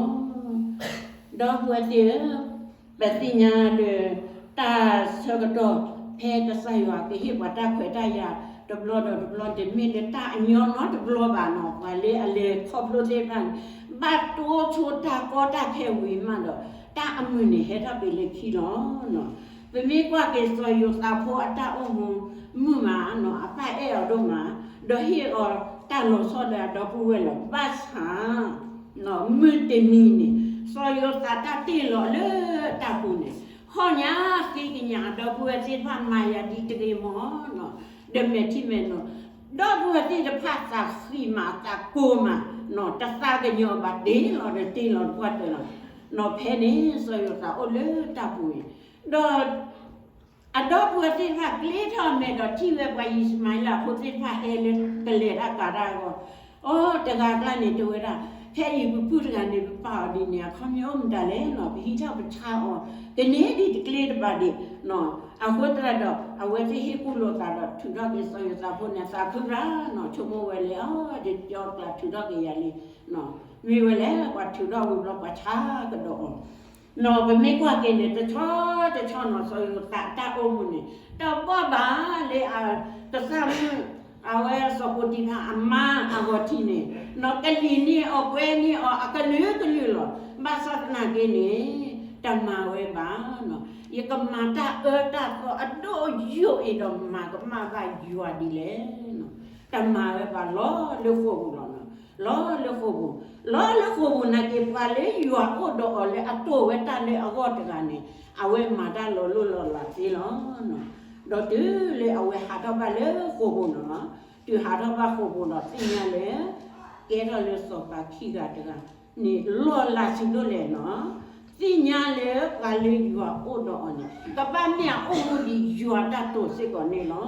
ဒီပုၢ်ဝဲၢ်သ့ၣ်ဧၢ, ပသ့ၣ်ညါလၢ တၢ်ဆၢကတီၢ်ဖဲကစၢ်ယွၤကဟ့ၣ်ပှၤတၢ်ခွဲးတၢ်ယာ်တဘျီဒီးတဘျီ တမ့ၢ်လၢတၢ်အညီနီတဘျီဘၣ်နီၤ. ပှၤလၢအလဲၤခီဖျိသ့ၣ်တဖၣ်န့ၣ် ဘၣ်တိၢ်ဆိတၢ်ကီတၢ်ခဲဝံၤမးဒီး တၢ်အမုာ်န့ၣ်ဟဲထီၣ်က့ၤလၢခံလီၤ. ပမ့ၢ်ကွၢ်က့ၤစီၤယိၤသးဖိအတၢ်အိၣ်မူမုာ်မးနီၤ, အပၢ်အဲၣ်အီၤဒိၣ်မး, ဒီးဟ့ၣ်အီၤတၢ်လီၤဆီဒီးအဒီပုၢ်ဝဲၢ်လီၤ. ဘၣ်ဆၣ် မုၢ်တနံၤန့ၣ် စီၤယိၤသးတၢ်တ့ၢ်လီၤလၢတၢ်ပူၤန့ၣ်, ဟီၣ်ညါဃ့ကညးအဒီပုၢ်ဝဲၢ်သ့ၣ်တဖၣ်မၤယၤဒ်တဂ့ၤမးနီၤ, ဒီးမဲာ်ထံမဲာ်နိ, ဒီပုၢ်ဝဲၢ်သ့ၣ်တဖၣ်သးဃံးမးသးကိၤမးနီၤ, တသးကညီၤဘၣ်တ့ၢ်လီၤဒီးတ့ၢ်လီၤတပှၢ်တၢၢ်လီၤ. နီၤဖဲန့ၣ် စီၤယိၤသးအိၣ်လၢတၢ်ပူၤန့ၣ်, ဒီး အဒီပုၢ်ဝဲၢ်သ့ၣ်တဖၣ်ကျ့ထီၣ်အမဲာ်ဒီးထံၣ်ဝဲပှၤယံၡမၤဧ့လးဖိသ့ၣ်တဖၣ်ဟဲလၢကလဲၤတၢ်ကၤတၢ်အဂီၢ်, အိ တဂၤအကျါန့ၣ်တဲဝဲဒၣ်, ဖဲအံၤပပုၢ်တဂၤန့ၣ် ပပာ်အီၤဒ်န့ၣ် အခီပညီအိၣ်မတၤလဲၣ်နီၤ, ပဟံးထီၣ်ပဆါအီၤ ကန့ၢ်ဒ်တကျ့တဘၣ်ဒံးနီၤ. အဃိသတးဒီး အဝဲသ့ၣ်ဟ့ၣ်ကူၣ်လိာ်သးဒီး ထုးထီၣ်က့ၤစီၤယိၤသးဖိန့ၣ် သးခုရၣ်နီၤ, ဆိကမိၣ်ဝဲလၢ အီၤ ယကၠီကျးထုးထီၣ်က့ၤယၤလံနီၤ, မ့ၢ်ဝဲလဲၣ် ပှၤထုးထီၣ်ဝံၤဘျီ ပှၤဆါကဒီးအီၤ နီၤ. ပမ့ၢ်ကွၢ်က့ၤန့ၣ် တဆီတဆီနီၤ စီၤယိၤသးအတၢ်အိၣ်မူန့ၣ် တဘီၣ်ဘၣ်လၢ ကစၢ်မုၣ် အဝဲစီၤပိၤတံဖၤအမါအဂီၤထံးန့ၣ်နီၤ, ကလံၤန့ၢ်အီၤ ကွဲန့ၢ်အီၤ အကလုာ်ကလုာ်လီၤ. ဘၣ်ဆၣ်သနာ်က့န့ၣ် တမၤဝဲဘၣ်နီၤ, ယကမၤတၢ်အၢတၢ်သီအဒိၣ်ယိာ်အံၤဒီး မၤကမၣ်ဘၣ်ယွၤဒ်လဲၣ်နီၤ. တမၤဝဲဘၣ် လီၤလၢဃိာ်ပူၤလီၤနီၤ. လီၤလၢဃိာ်ပူၤ, လီၤလၢဃိာ်ပူၤနာ်က့ ပှၤလၢယွၤအိၣ်ဒီးအီၤလၢအတိာ်ဝဲတၢ်လၢအဂီၢ်တဂၤန့ၣ် အဝဲမၤတၢ်လီၤလိၢ်လီၤလးသ့လီၤ. ဒီးတုၤလၢအဝဲဟးထီၣ်ဘၣ်လၢဃိာ်ပူၤနီၤ, တုၤဟးထီၣ်ဘၣ်ဃိာ်ပူၤဒီးသ့ၣ်ညါလၢ ကဲထီၣ်လၢစီၤပၤခံဂၤတဂၤန့ၣ် လီၤလးဆံးဒိၣ်လဲၣ်နီၤ. သ့ၣ်ညါလၢပှၤလၢယွၤအိၣ်ဒီးအီၤန့ၣ် ကဘၣ်မ့ၢ်အအိၣ်မူဒ်ယွၤတၢ်တိာ်စ့ၢ်ကီးန့ၣ်လီၤ.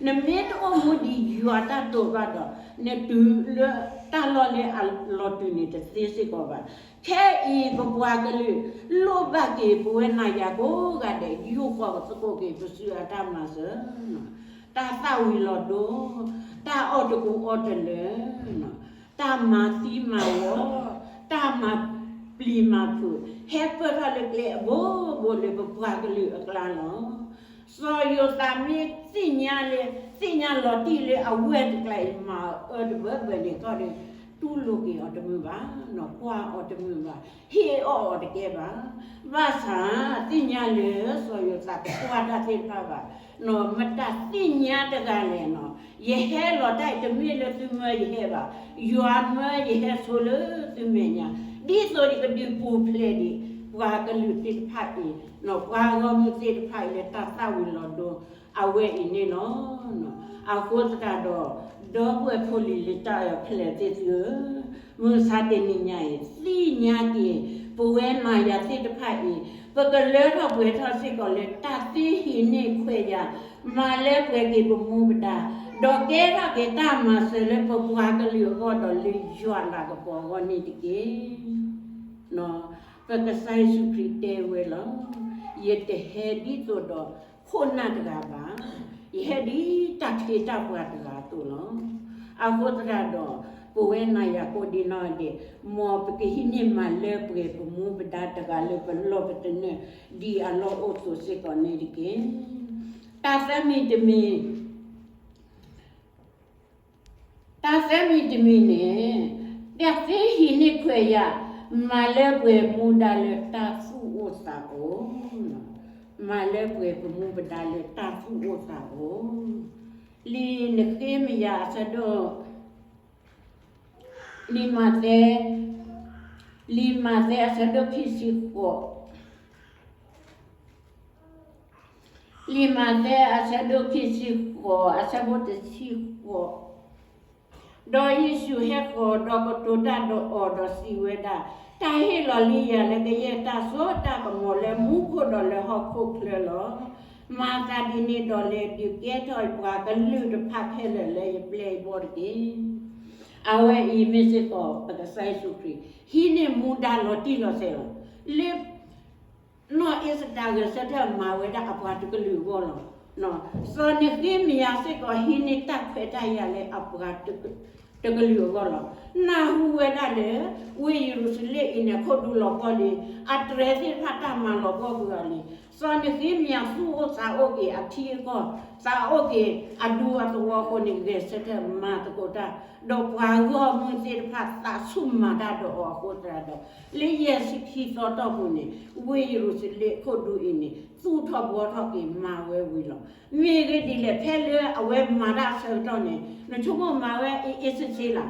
နမ့ၢ်တအိၣ်မူဒ်ယွၤတၢ်တိာ်ဘၣ်ဒီး နတုၤလၢတၢ်လီၢ်လၢအလီၤတုၤန့ၣ်တသ့စ့ၢ်ကီးဘၣ်. ခဲအံၤပပှၤကလုာ် လိၣ်ဘၣ်က့ၤပဝဲနၤယၤကိးဂၤဒဲး ယူာ်ဃီၤသကိးက့ၤပစုအတၢ်မၤစၢၤ တၢ်သၣ်ဝံၤလီၤဒိ, တၢ်အီၣ်တကူအီတလၢ, တၢ်မၤသံမၤဝီ, တၢ်မၤပျံၤမၤဖုး ဟဲပၢၢ်ထီၣ်လၢကျဲအဘိဘိလၢပပှၤကလုာ်အကျါလီၤ. စီၤယိၤသးမ့ၢ်သ့ၣ်ညါလၢ သ့ၣ်ညါလီၤတံၢ်လၢအဝဲတကျါအံၤ မၤအၢတဘၢဘၢန့ၣ်ခီဒီး တူၢ်လိာ်က့ၤအီၤတမုာ်ဘၣ်, ကွၢ်အီၤတမုာ်ဘၣ်, ဟ့ၣ်အီၣ်အီၤတကဲဘၣ်. ဘၣ်ဆၣ်သ့ၣ်ညါလၢစီၤယိၤသးတကွၢ်တၢ်သ့ၣ်တဖၣ်ဘၣ်, မတၤသ့ၣ်ညါတဂၤလဲၣ်နီၤ, ယဟဲလီၤတၢ်အံၤတမ့ၢ်လၢသုမၢယဟဲဘၣ်, ယွၤမၢယဟဲဆိလၢသုမဲာ်ညါ, ဒ်သိးယကဒုးပူၤဖျဲးဒံး ပှၤကလုာ်သ့ၣ်တဖၣ်အံၤ, ပှၤဂီၢ်မုၢ်သ့ၣ်တဖၣ်အံၤလၢတၢ်သၣ်ဝံၤလီၤဒိ အဝဲအံၤန့ၣ်လီၤ. အဃိသတးဒီး ဒီပုၢ်ဝဲၢ်ဖိလံၤလံၤတၢ်အဲၣ်ဖျဲၣ်သ့ၣ်သုဧၢ, မုၢ်ဆါတနံၤညါအံၤ သ့ၣ်ညါက့ၤ ပဝဲနၤယၤသ့ၣ်တဖၣ်အံၤ ပကလၢထီၣ်ပှဲၤထီၣ်စ့ၢ်ကီးလၢတၢ်သ့ဟံးန့ၢ်ခွဲးယာ်, မၤလၢပှဲၤက့ၤပမူပဒါ, ဒီးကဲထီၣ်က့ၤတၢ်မၤစၢၤလၢပပှၤကလုာ်အဂီၢ်ဒီးလၢယွၤလၤကပီၤအဂီၢ်န့ၣ်တက့ၢ်. ပကစၢ်ယ့ၣ်ၡူးခရံာ်တဲဝဲလီၤ. ယတဟဲဒ်သိးဒီးခိၣ်နၢ်တဂၤဘၣ်. ယဟဲဒ်တၢ်ခ့တၢ်ပှၤတဂၤအသိးလီၤ. အဃိသတးဒီး ပဝဲနၤယၤကိးဒံနီၢ်ဒဲး မ်ပကဟံးန့ၢ်မၤလၢပှဲၤပမူပဒါတဂၤလၢပလီၢ်ပတနၢၣ် ဒ်အလီၢ်အိၣ်အသိးစ့ၢ်ကီးန့ၣ်တက့ၢ်. တၢ်သၢမံၤတမံၤ တၢ်သၢမံၤတမံၤန့ၣ် တၢ်သ့ဟံးန့ၢ်ခွဲးယာ်, မၤလၢပှဲၤမူဒါလၢတၢ်သူၣ်အိၣ်သးအိၣ်, မၤလၢပှဲၤပမူပဒါလၢတၢ်သူၣ်အိၣ်သးအိၣ်, လံာ်နဃ့မယၤအဆၢဒိၣ် လံာ်မးသဲ, လံာ်မးသဲအဆၢဒိၣ်ခံဆံဃိး, လံာ်မးသဲအဆၢဒိၣ်ခံဆံဃိး အဆၢဖိတဆံဃိး, ဒီးယ့ၣ်ၡူးဟဲဃီၤဒီးကတိၤတၢ်ဒီးအီၤဒီးစံးဝဲဒၣ်, တၢ်ဟ့ၣ်လီၤလံယၤလၢကယဲၢ်တၢ်စိတၢ်ကမီၤလၢမူခိၣ်ဒီးလၢဟီၣ်ခိၣ်ချၢလီၤ. မၤသးဒ်န့ၣ်ဒီးလဲၤဒုးကဲထီၣ်ပှၤကလုာ်တဖၣ်ခဲလၢာ်လၢယပျဲၢ်ယဘီၣ်တက့ၢ်. အဝဲအံၤမ့ၢ်စ့ၢ်ကီးပကစၢ်ယ့ၣ်ၡူးခရံာ် ဟံးန့ၢ်မူဒါလီၤတံၢ်လီၤဆဲးလီၤ. လၢ နီၢ်အ့စတၢၤဂဲၤဆၢထၢၣ်မၤဝဲဒၣ်အပှၤတကလုာ်အဂီၢ်လီၤ. စီၤနဃ့မယၤစ့ၢ်ကီးဟံးန့ၢ်တၢ်ခွဲးတၢ်ယာ်လၢအပှၤတကလုာ်အဂီၢ်လီၤ. နၢ်ဟူဝဲဒၣ်လၢ ဝ့ၢ်ယရူၤၡလ့ၣ်အံၤန့ၣ် ခိၣ်ဒူလီၤပှီၢ်လံ, အတြဲၤသ့ၣ်တဖၣ်တၢ်မၤလီၤပှီၢ်ကွံာ်အီၤလံ. စီၤနဃ့မယၤသူၣ်အိၣ်သးအိၣ်က့ၤအထံအကီၢ်, သးအိၣ်က့ၤအဒူအသဝီအဃိန့ၣ် ဂဲၤဆၢထၢၣ်မၤသကိးတၢ်, ဒီးပှၤဂီၢ်မုၢ်သ့ၣ်တဖၣ်သးဆူၣ်မၤတၢ်ဒီးအီၤအဃိသတးဒီး လၢယဲၢ်ဆံခံသီတီၢ်ပူၤန့ၣ် ဝ့ၢ်ယရူၤၡလ့ၣ်ခိၣ်ဒူအံၤန့ၣ် သူၣ်ထီၣ်ဘှီထီၣ်က့ၤမၤဝဲဝံၤလီၤ. မ့ၢ်ဂ့ၢ်ဒ်လဲၣ် ဖဲလၢအဝဲမၤတၢ်အဆၢကတီၢ်န့ၣ် နဆိကမိၣ်မၤဝဲအ့ၣ်အ့ၣ်ဆ့ဆ့လၢ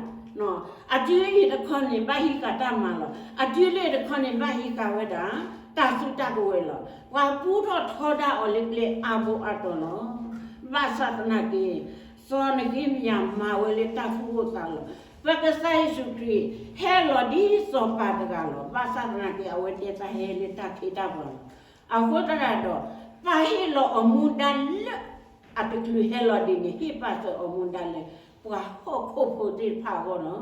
အတုၤအံၤတခီန့ၣ် ဘၣ်ဟံးဃာ်တၢ်မၤလီၤ. အတုၤလၢတခီန့ၣ် ဘၣ်ဟံးဃာ်ဝဲဒၣ် တၢ်စုတၢ်ကဝဲၤလီၤ. ပှၤပူထီၣ်ထီဒါအီၤလၢကျဲအါဘိအါတီၤလီၤ. ဘၣ်ဆၣ်သနာ်က့ စီၤနဃ့မယၤမၤဝဲလၢတၢ်သူၣ်အိၣ်သးလီၤ. ပကစၢ်ယ့ၣ်ၡူးခရံာ် ဟဲလီၤဒ်စီၤပၤတဂၤလီၤ. ဘၣ်ဆၣ်သနာ်က့ အဝဲတဲတၢ်ဟဲလၢတၢ်ခ့တၢ်ပှၤလီၤ. အဃိသတးဒီး ပၢ်ဟ့ၣ်လီၤအီၤမူဒါလၢ အတချုးဟဲလီၤဒ်န့ၣ် ဟ့ၣ်ပာ်စၢၤအီၤမူဒါလၢ ပှၤဟီၣ်ခိၣ်ဖိသ့ၣ်တဖၣ်အဂီၢ်လီ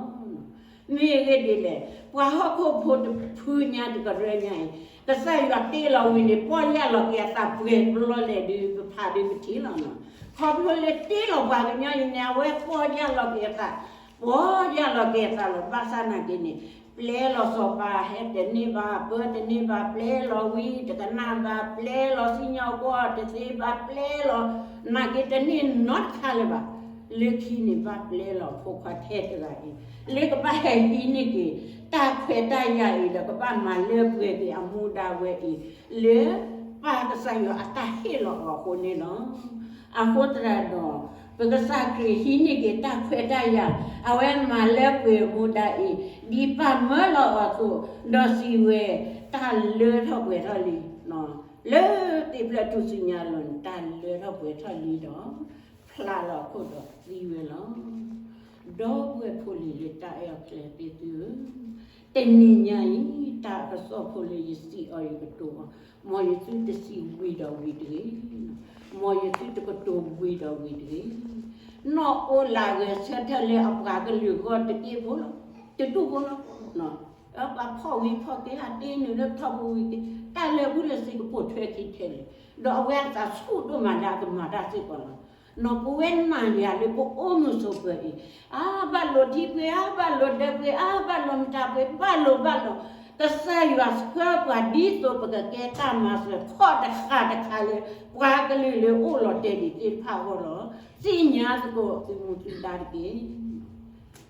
ၤ. မ့ၢ်ဂ့ၢ်ဒ်လဲၣ်, ပှၤဟီၣ်ခိၣ်ဖိတဖုညါတကရၢညါအံၤ, ကစၢ်ယွၤတ့လီၤဝံၤန့ၣ် ပီၢ်ယၢ်လီၤက့ၤအသးပှဲၤပျီလဲၣ်ဒုး ပဖးဒုးပထံၣ်လီၤနီၤ. ခီဖျိလၢတ့လီၤပှၤကညီအံၤန့ၣ် အဝဲပီၢ်ယၢ်လီၤက့ၤအသး, ပီၢ်ယၢ်လီၤက့ၤအသးလီၤ. ဘၣ်ဆၣ်နာ်က့န့ၣ် ပျဲလီၤစီၤပၤဟဲတန့ၢ်ဘၣ်, ပၢတန့ၢ်ဘၣ်, ပျဲလီၤဝံတကနၣ်ဘၣ်, ပျဲလီၤစံၣ်ညီၣ်ကွီၢ်တသ့ဘၣ်, ပျဲလီၤ နာ်က့တန့ၢ်နီတခါလၢၤဘၣ်. လၢခံန့ၣ်ဘၣ်ပျဲလီၤဖိခွါထဲတဂၤအံၤ လၢကဘၣ်ဟဲဟံးန့ၢ်က့ၤ တၢ်ခွဲးတၢ်ယာ်အံၤဒီး ကဘၣ်မၤလၢပှဲၤက့ၤအမူဒါဝဲအံၤ လၢပၢ်ကစၢ်ယွၤအတၢ်ဟ့ၣ်လီၤအီၤအဃိန့ၣ်လီၤ. အဃိသတးဒီး ပကစၢ်ခရံာ်ဟံးန့ၢ်က့ၤတၢ်ခွဲးတၢ်ယာ် အဝဲမၤလၢပှဲၤမူဒါအံၤ ဒ်ပၢ်မၢလီၤအီၤအသိး, ဒီးစံးဝဲ တၢ်လၢထီၣ်ပှဲၤထီၣ်လံ, လၢသ့ၣ်ဖျၢၣ်ထူၣ်စုညါအလိၤန့ၣ် တၢ်လၢထီၣ်ပှဲၤထီၣ်လံဒီး ဖျါလီၤအခိၣ်ဒီးသံဝဲလီၤ. ဒီပုၢ်ဝဲၢ်ဖိလံၤလၢတၢ်အဲၣ်အီၤခဲလၢာ်သ့ၣ်သုဧၢ, တနံၤညါအံၤ တၢ်ကစီၣ်ဖိလၢယစံးအီၤယကတိၤအီၤ, မ်ယသုတစံးဝံၤဒီးဝံၤတဂ့ၤ, မ်ယသုတကတိၤဝံၤဒီးဝံၤတဂ့ၤ. နီၢ်အိလၢဂဲၤဆၢထၢၣ်လၢအပှၤကလုာ်အဂီၢ်တက့ၢ်ဖိလီၤ, တဒူၣ်ဖိလီၤ. ပှၤဖီၣ်ဝံၤဖီၣ်က့ၤ ဟးတ့နုာ်လၢထီပူၤဝံၤက့ၤ တၢ်လၢာ်ဘူၣ်လၢာ်စ့ကပိာ်ထွဲခံထဲလဲၣ်, ဒီးအဝဲအသးဆူၣ်ဒိၣ်မးလၢအကမၤတၢ်စ့ၢ်ကီးလီၤ. နီၢ်ပဝဲနၤယၤလၢပအိၣ်မုာ်ဆိးပၢၤအံၤ, အါဘၣ်လိာ်ထံပှ့ၤ, အါဘၣ်လိာ်ဒၢပှ့ၤ, အါဘၣ်လိာ်မတၤပှ့ၤ, ဘၣ်လိာ်ဘၣ်လိာ်, ကစၢ်ယွၤဆှၢပှၤဒ်သိးပကကဲတၢ်မၤစၢၤခီၣ်တဃာ်တခါလၢ ပှၤကလုာ်လၢအိၣ်လီၤတဲာ်ဒံးသ့ၣ်တဖၣ်အဂီၢ်လီၤ. သ့ၣ်ညါသကိးသုမူသုဒါတက့ၢ်.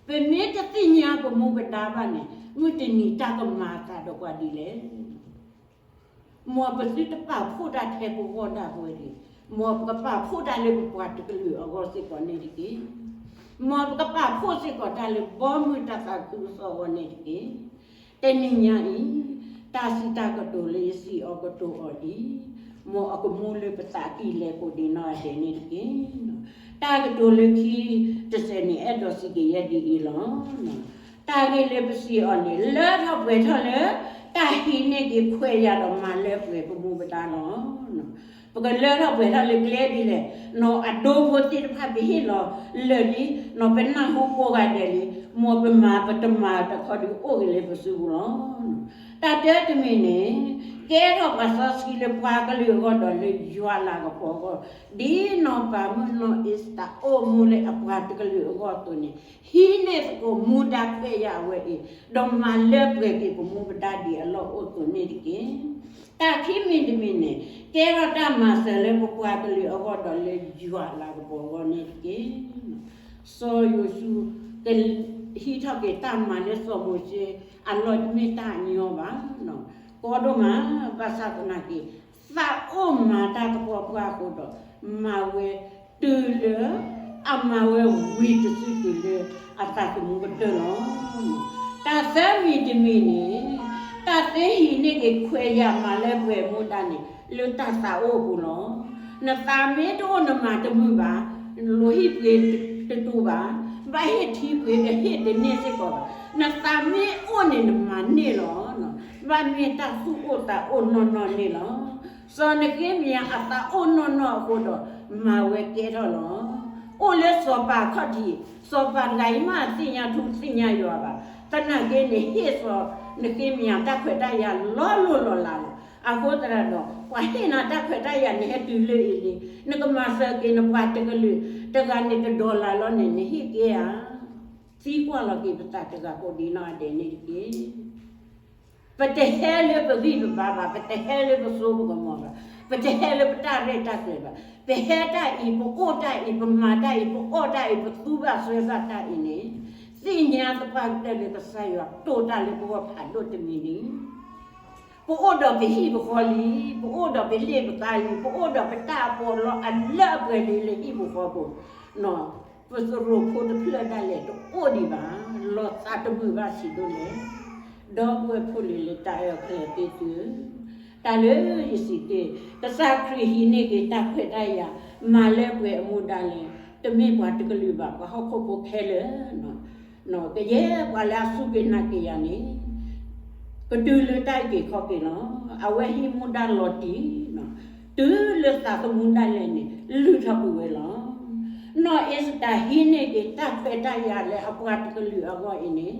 ပမ့ၢ်တသ့ၣ်ညါပမူပဒါဘၣ်န့ၣ် မုၢ်တနံၤတၢ်ကမၤအသးဒီးပှၤဒ်လဲၣ်. မ်ပသုတပာ်ဖှိၣ်တၢ်ထဲပဂီၢ်ဒၣ်ပဝဲတဂ့ၤ, မ်ပကပာ်ဖှိၣ်တၢ်လၢပပှၤတကလုာ်အဂီၢ်စ့ၢ်ကီးန့ၣ်တက့ၢ်. မ်ပကပာ်ဖှိၣ်စ့ၢ်ကီးတၢ်လၢဘီမုၢ်တၢ်သးခုကစီၣ်အဂီၢ်န့ၣ်တက့ၢ်. တနံၤညါအံၤ တၢ်စံးတၢ်ကတိၤလၢယစံးအီၤကတိၤအီၤအံၤ, မ်အကမူလၢပသးကံၢ်လဲၤကိးဒံးနီၢ်ဂၤဒဲးန့ၣ်တက့ၢ်. တၢ်ကတိၤလၢခံတစဲးန့ၣ် အဲၣ်ဒိးစံးကယဲၢ်ဒ်အံၤလီၤ. တၢ်ဂ့ၢ်လၢပစံးအီၤန့ၣ် လၢထီၣ်ပှဲၤထီၣ်လၢ တၢ်ဟံးန့ၢ်က့ၤခွဲးယာ်ဒီးမၤလၢပှဲၤပမူပဒါလီၤ. ပကလၢထီၣ်ပှဲၤထီၣ်လၢကျဲဒ်လဲၣ်, နီၢ်အဒိဖိသ့ၣ်တဖၣ်ပဟ့ၣ်လီၤလၢာ်လံ, နီၢ်ပနၢ်ဟူကိးဂၤဒဲးလံ, မ်ပမၤပတမၤတခီဒုးအိၣ်က့ၤလၢပစုပူၤလီၤ. တၢ်တၢတမံၤန့ၣ် ကဲထီၣ်ပှၤစီဆှံလၢပှၤကလုာ်အဂီၢ်ဒီးလၢယွၤလၤကပီၤအဂီၢ်, ဒ်နီၢ်ပၤမုၣ်နီၢ်အ့စတၢ်အိၣ်မူလၢအပှၤတကလုာ်အဂီၢ်အသိးန့ၣ်, ဟံးန့ၢ်သကိးမူဒါခွဲးယာ်အဝဲအံၤ, ဒီးမၤလၢပှဲၤက့ၤပမူပဒါဒံးအလီၢ်အိၣ်အသိးန့ၣ်တက့ၢ်. တၢ်ခံမံၤတမံၤန့ၣ် ကဲထီၣ်တၢ်မၤစၢၤလၢပပှၤကလုာ်အဂီၢ်ဒီးလၢယွၤလၤကပီၤအဂီၢ်န့ၣ်တက့ၢ်. စီၤယိၤၡူ ကဟံးထီၣ်က့ၤတၢ်မၤလၢစီၤမိၤၡ့အလီၢ်တမ့ၢ်တၢ်ညီဘၣ်, ကီဒိၣ်မး, ဘၣ်ဆၣ်သနာ်က့ သးအိၣ်မၤတၢ်သပှၢ်ပှၢ်အဃိဒီး မၤဝဲတုၤလၢ အမၤဝဲဝံၤတစုတုၤလၢအသးသမူကတၢၢ်လီၤ. တၢ်သၢမံၤတမံၤန့ၣ် တၢ်သၢဟံးန့ၢ်က့ၤခွဲးယာ်မၤလၢပှဲၤမူဒါန့ၣ် လၢတၢ်သးအိၣ်အပူၤလီၤ. နသးမ့ၢ်တအိၣ်နမၤတမုာ်ဘၣ်, လိၣ်ဟံၣ်ပှ့ၤတတူၢ်ဘၣ်, ဘၣ်ဟ့ၣ်ထံပှ့ၤတဟ့ၣ်တန့ၢ်စ့ၢ်ကီးဘၣ်. နသးမ့ၢ်အိၣ်န့ၣ်နမၤန့ၢ်လီၤ. ဘၣ်မ့ၢ်တၢ်သူၣ်အိၣ်သးအိၣ်နီၢ်နီၢ်န့ၣ်လီၤ. စီၤနဃ့မယၤအသးအိၣ်နီၢ်နီၢ်အဃိဒီး မၤဝဲကဲထီၣ်လီၤ. အိၣ်လၢစီၤပၤအခီၣ်ထံး, စီၤပၤတဂၤအံၤမ့ၢ်သ့ၣ်ညါထူသ့ၣ်ညါယွၤဘၣ်. သနာ်က့န့ၣ် ဟ့ၣ်စီၤနဃ့မယၤတၢ်ခွဲးတၢ်ယာ်လီၤလိၤလီၤလးလီၤ. အဃိသတးဒီး ပှၤဟ့ၣ်နၤတၢ်ခွဲးတၢ်ယာ်န့ၣ် ဟဲတုၤလၢအံၤလံ, နကမၤစၢၤက့ၤနပှၤတကလုာ်တဂၤန့ၣ် တဒီလၣ်လီၤန့ၣ် နဟ့ၣ်က့ၤဧါ. သံကွၢ်လီၤက့ၤပသးတဂၤကိးဒံးနီၢ်ဂၤဒဲးန့ၣ်တက့ၢ်. ပတဟဲလၢပဂံၢ်ပဘါဘၣ်, ပတဟဲလၢပစိပကမီၤဘၣ်, ပတဟဲလၢပတၢ်ရဲၣ်တၢ်ကျဲၤဘၣ်. ပဟဲတၢ်အံၤ, ပအိၣ်တၢ်အံၤ, ပမၤတၢ်အံၤ, ပအီၣ်တၢ်အံၤ, ပသူဘၣ်စွဲဘၣ်တၢ်အံၤန့ၣ်, သ့ၣ်ညါသပှၢ်ကတၢၢ်လၢကစၢ်ယွၤတိာ်တၢ်လၢပဂီၢ်ဖးဒိၣ်တမံၤန့ၣ် ပအိၣ်ဒီးပဟံၣ်ပဃီလံ, ပအိၣ်ဒီးပလ့ၣ်ပသးလံ, ပအိၣ်ဒီးပတၢ်အပီးအလီအလၢအပှဲၤလံလၢဟံၣ်ပူၤဃီပူၤ, ပသရိာ်ဖိတဖျၢၣ်ဒၣ်လဲာ်တအိၣ်ဒံးဘၣ်, လီၤသးတမုာ်ဘၣ်ဆံးဒိၣ်လဲၣ်. ဒီပုၢ်ဝဲၢ်ဖိလံၤလၢတၢ်အဲၣ်ခဲလၢာ်သ့ၣ်သုဧၢ, တၢ်လၢယစံးတ့ၢ်, ကစၢ်ခရံာ်ဟံးန့ၢ်က့ၤတၢ်ခွဲးတၢ်ယာ် မၤလၢပှဲၤအမူဒါလဲၣ်, တမ့ၢ်ပှၤတကလုာ်ဘၣ်, ပှၤဟီၣ်ခိၣ်ဖိခဲလၢာ် ကယဲၢ်ပှၤလၢအစူၢ်က့ၤနာ်က့ၤယၤန့ၣ် ကတုၤလၢတၢ်အုၣ်က့ၤခီၣ်က့ၤလီၤ. အဝဲဟံးမူဒါလီၤတံၢ်, တုၤလၢသးသမူဒၣ်လဲာ်န့ၣ် လုၢ်ထီၣ်ကွံာ်ဝဲလီၤ. နီၢ်အ့စတၢ်ဟံးန့ၢ်က့ၤတၢ်ခွဲးတၢ်ယာ်လၢအပှၤတကလုာ်အဂီၢ်အံၤန့ၣ်,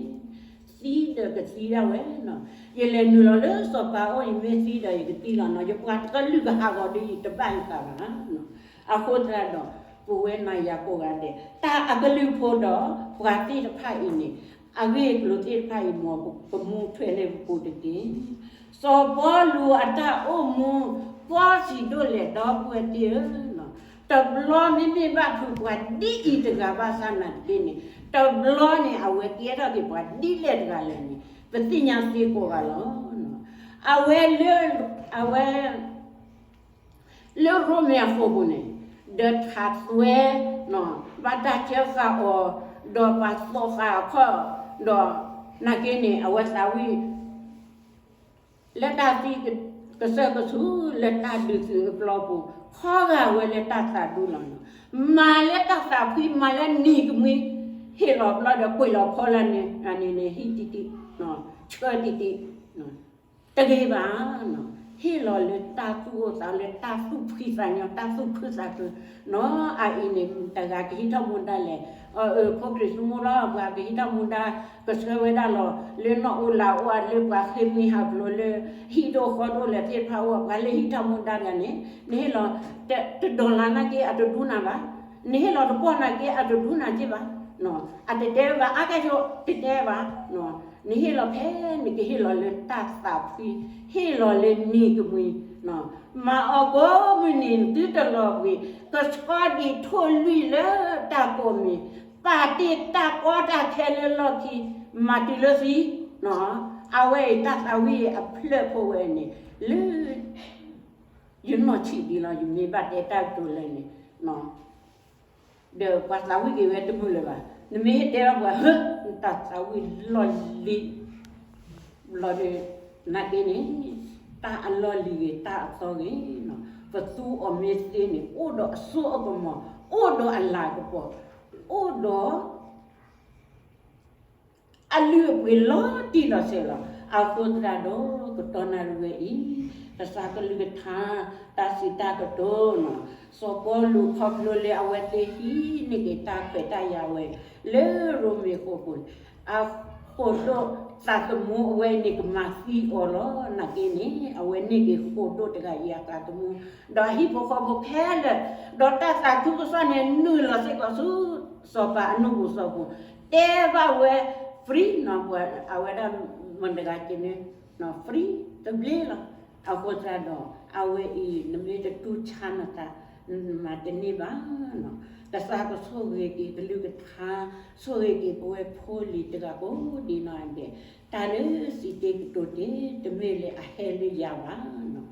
ဒီးကသံဒၣ်ဝဲနီၤ. ယလဲၤနုာ်လီၤလၢစီၤပၤအအိၣ် ယမ့ၢ်သံဒီးယကသံလီၤနီၤ. ယပှၤတကလုာ်ကဟးဂီၤဒီးယတဘၣ်ယသးဘၣ်နီၤ. အဃိသတးဒီး ပဝဲနၤယၤကိးဂၤဒဲး တၢ်အကလုၢ်ဖိဒီးပှၤသ့ၣ်တဖၣ်အံၤန့ၣ် အဂ့ၢ်အကျိၤသ့ၣ်တဖၣ်အံၤ မ်ပမူထွဲလၢပပူၤတက့ၢ်. စီၤပီလူးအတၢ်အိၣ်မူ ကီစံးဒိၣ်လဲၣ် ဒီပုၢ်ဝဲၢ်သ့ၣ်ဧၢ, တဘျီမ့မ့ၢ်ဘၣ်ဖုးပှၤဒ်အံၤတဂၤဘၣ်ဆၣ်နာ်သက့န့ၣ် တဘျီန့ၣ် အဝဲကဲထီၣ်က့ၤပှၤဒ်လဲၣ်တဂၤလဲၣ်န့ၣ် ပသ့ၣ်ညါသ့ကိးဂၤလီၤ. အဝဲလၢ အဝဲ လၢရိမ့ၤအဃိာ်ပူၤန့ၣ် ဒီးထးသွဲ ဘၣ်တၢ်စၢဃာ်အီၤ ဒီးပှၤသိးဃာ်အခီၣ် ဒီးနာ်က့န့ၣ် အဝဲသးဝံၣ် လၢတၢ်သံကစၢၢ်ကဆူး လၢတၢ်ဒုးသုးအပျီပူၤ ခီဂာ်ဝဲလၢတၢ်သးဒူလီၤ. မၤလၢတၢ်သးဖှံ မၤလၢနံၤကမှံ ဟ့ၣ်လီၤဘျီဒီးကွံာ်လီၤဖီလာ်န့ၣ် န့ၣ်န့ၣ် ဟံၣ်တံၢ်တံၢ် ဆၢတံၢ်တံၢ် တဂ့ၤဘၣ်. ဟ့ၣ်လီၤလၢတၢ်သူၣ်အိၣ်သးအိၣ် လၢတၢ်သူၣ်ဖှံသးညီ တၢ်သူၣ်ဖှံသးခုနီၤ. အအံၤန့ၣ် တဂၤကဟံးထီၣ်မူဒါလဲၣ်. အၢ ဖိခရံာ်သူမူလီၤ ပှၤကဟံးထီၣ်မူဒါ ကဆှၢဝဲဒၣ်လီၤ လၢနီၢ်အိၣ်လၢအိၣ် လၢပှၤဃ့ၢ်မှံဟးဖျိး လၢဟံၣ်ဒိၣ်ဃီဒိၣ်လဲၣ်သ့ၣ်တဖၣ်အိၣ် ပှၤလၢဟံးထီၣ်မူဒါတဂၤန့ၣ် နဟ့ၣ်လီၤ တဒီလၣ်နာ်က့ အတဒူနၤဘၣ်. နဟ့ၣ်လီၤတပီၢ်နာ်က့ အတဒူနၤက့ဘၣ်. အတတဲဘၣ် အါကဲၣ်ဆိး တတဲဘၣ်. နဟ့ၣ်လီၤဖဲ နကဟ့ၣ်လီၤလၢတၢ်သးဖှံ ဟ့ၣ်လီၤလၢနံၤကမှံ မၤအီၤကိးမုၢ်နံၤသုတလီၤဘှံး ကဆှီဒံးထိၣ်လွံၢ်လၢတၢ်ကိးမံၤ ပာ်တ့ၢ်တၢ်ကီတၢ်ခဲလၢလီၢ်ခံ မၤတုၤလၢသံ အဝဲအံၤတၢ်သးဝံၣ်အဖျၢၣ်ဖိဝဲန့ၣ် လၢ ယနီၢ်ဆံးဒံးလီၤ ယမ့ၢ်ဘၣ်တဲတၢ်ကတိၤလၢန့ၣ် ဒီးပှၤသးဝံၣ်က့ၤဝဲတမုာ်လၢၤဘၣ်. နမ့ၢ်ဟ့ၣ်တဲဘၣ်ပှၤ ဟၢ တၢ်သးဝံၣ်လီၢ်လံၤ ဘျီဒီး နာ်က့န့ၣ် တၢ်အလီၢ်လံၤဂ့ၤ တၢ်အသီဂ့ၤ ပသူအီၤမ့ၢ်သ့န့ၣ် အိၣ်ဒီးအစိအကမီၤ အိၣ်ဒီးအလၤကပီၤ အိၣ်ဒီး အလုၢ်အပှ့ၤလီၤတံၢ်လီၤဆဲးလီၤ. အဃိသတးဒီး ကတီၢ်နၣ်ရံၣ်ဝဲအံၤ ကစၢ်ကလုၢ်ကထါ တၢ်စံးတၢ်ကတိၤန့ၣ် စီၤပီလူးခီဖျိလၢအဝဲသ့ၣ်ဟံးန့ၢ်က့ၤတၢ်ခွဲးတၢ်ယာ်ဝဲ လၢရိမ့ၤဃိာ်ပူၤ အဃိာ်ဒိၣ်သးသမူအဝဲန့ၣ် ကမၤသံအီၤလီၤ. နာ်က့န့ၣ် အဝဲန့ၢ်က့ၤဃိာ်ဒိၣ်တဂၤအံၤအသးသမူ ဒီးအဟံၣ်ဖိဃီဖိခဲလၢာ် ဒီးတၢ်သးခုကစီၣ်န့ၣ် နုာ်လီၤစ့ၢ်ကီးဆူ စီၤပၤအနူၢ်ပူၤစီၤပူၤ တဲဘၣ်ဝဲ free နီၤ ပှၤအဝဲဒၣ်မတၤတဂၤက့န့ၣ် free တဘျ့လီၤ. အဃိသတးဒီး အဝဲအံၤ နမ့ၢ်တတူၢ်ဆါနသး နမၤတန့ၢ်ဘၣ်နီၤ. ကစၢ်ကဆိၣ်ဂ့ၤက့ၤကလုၢ်ကထါ ဆိၣ်ဂ့ၤက့ၤပဝဲဖိလံၤတဂၤကိးဒံးနီၢ်ဒဲး တၢ်လၢစံးတ့ၢ်ကတိၤတ့ၢ် တမ့ၢ်လၢအဟဲလၢယၤဘၣ်နီၤ.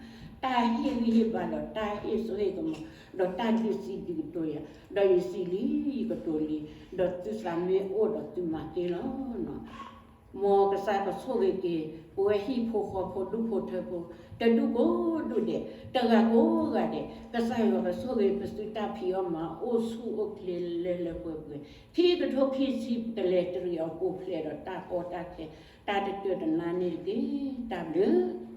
တၢ်ဟ့ၣ်ဂံၢ်ဟ့ၣ်ဘါဒီးတၢ်ဟ့ၣ်စိဟ့ၣ်ကမီၤ ဒီးတၢ်ဒုးစံးဒုးကတိၤယၤ ဒီးယစံးလံယကတိၤလံ ဒီးသုသးမ့ၢ်အိၣ်ဒီးသုမၤသ့လီၤနီၤ. မ်ကစၢ်ကဆိၣ်ဂ့ၤက့ၤ ပဝဲဟံၣ်ဖိဃီဖိဒူၣ်ဖိထၢဖိ တဒူၣ်ကိးဒူၣ်ဒဲး တဂၤကိးဂၤဒဲး ကစၢ်ယွၤကဆိၣ်ဂ့ၤပသုတၢ်ဖံးအီၣ်မၤအီၣ် အိၣ်ဆူၣ်အိၣ်ချ့လၢလၢပှဲၤပှဲၤ ခံကထိခံဆံတလဲၤတရံးအီၤ ပူၤဖျဲးဒီးတၢ်ကီတၢ်ခဲ တၢ်တတၢၢ်တနါန့ၣ်တက့ၢ်. တၢ်ဘျုး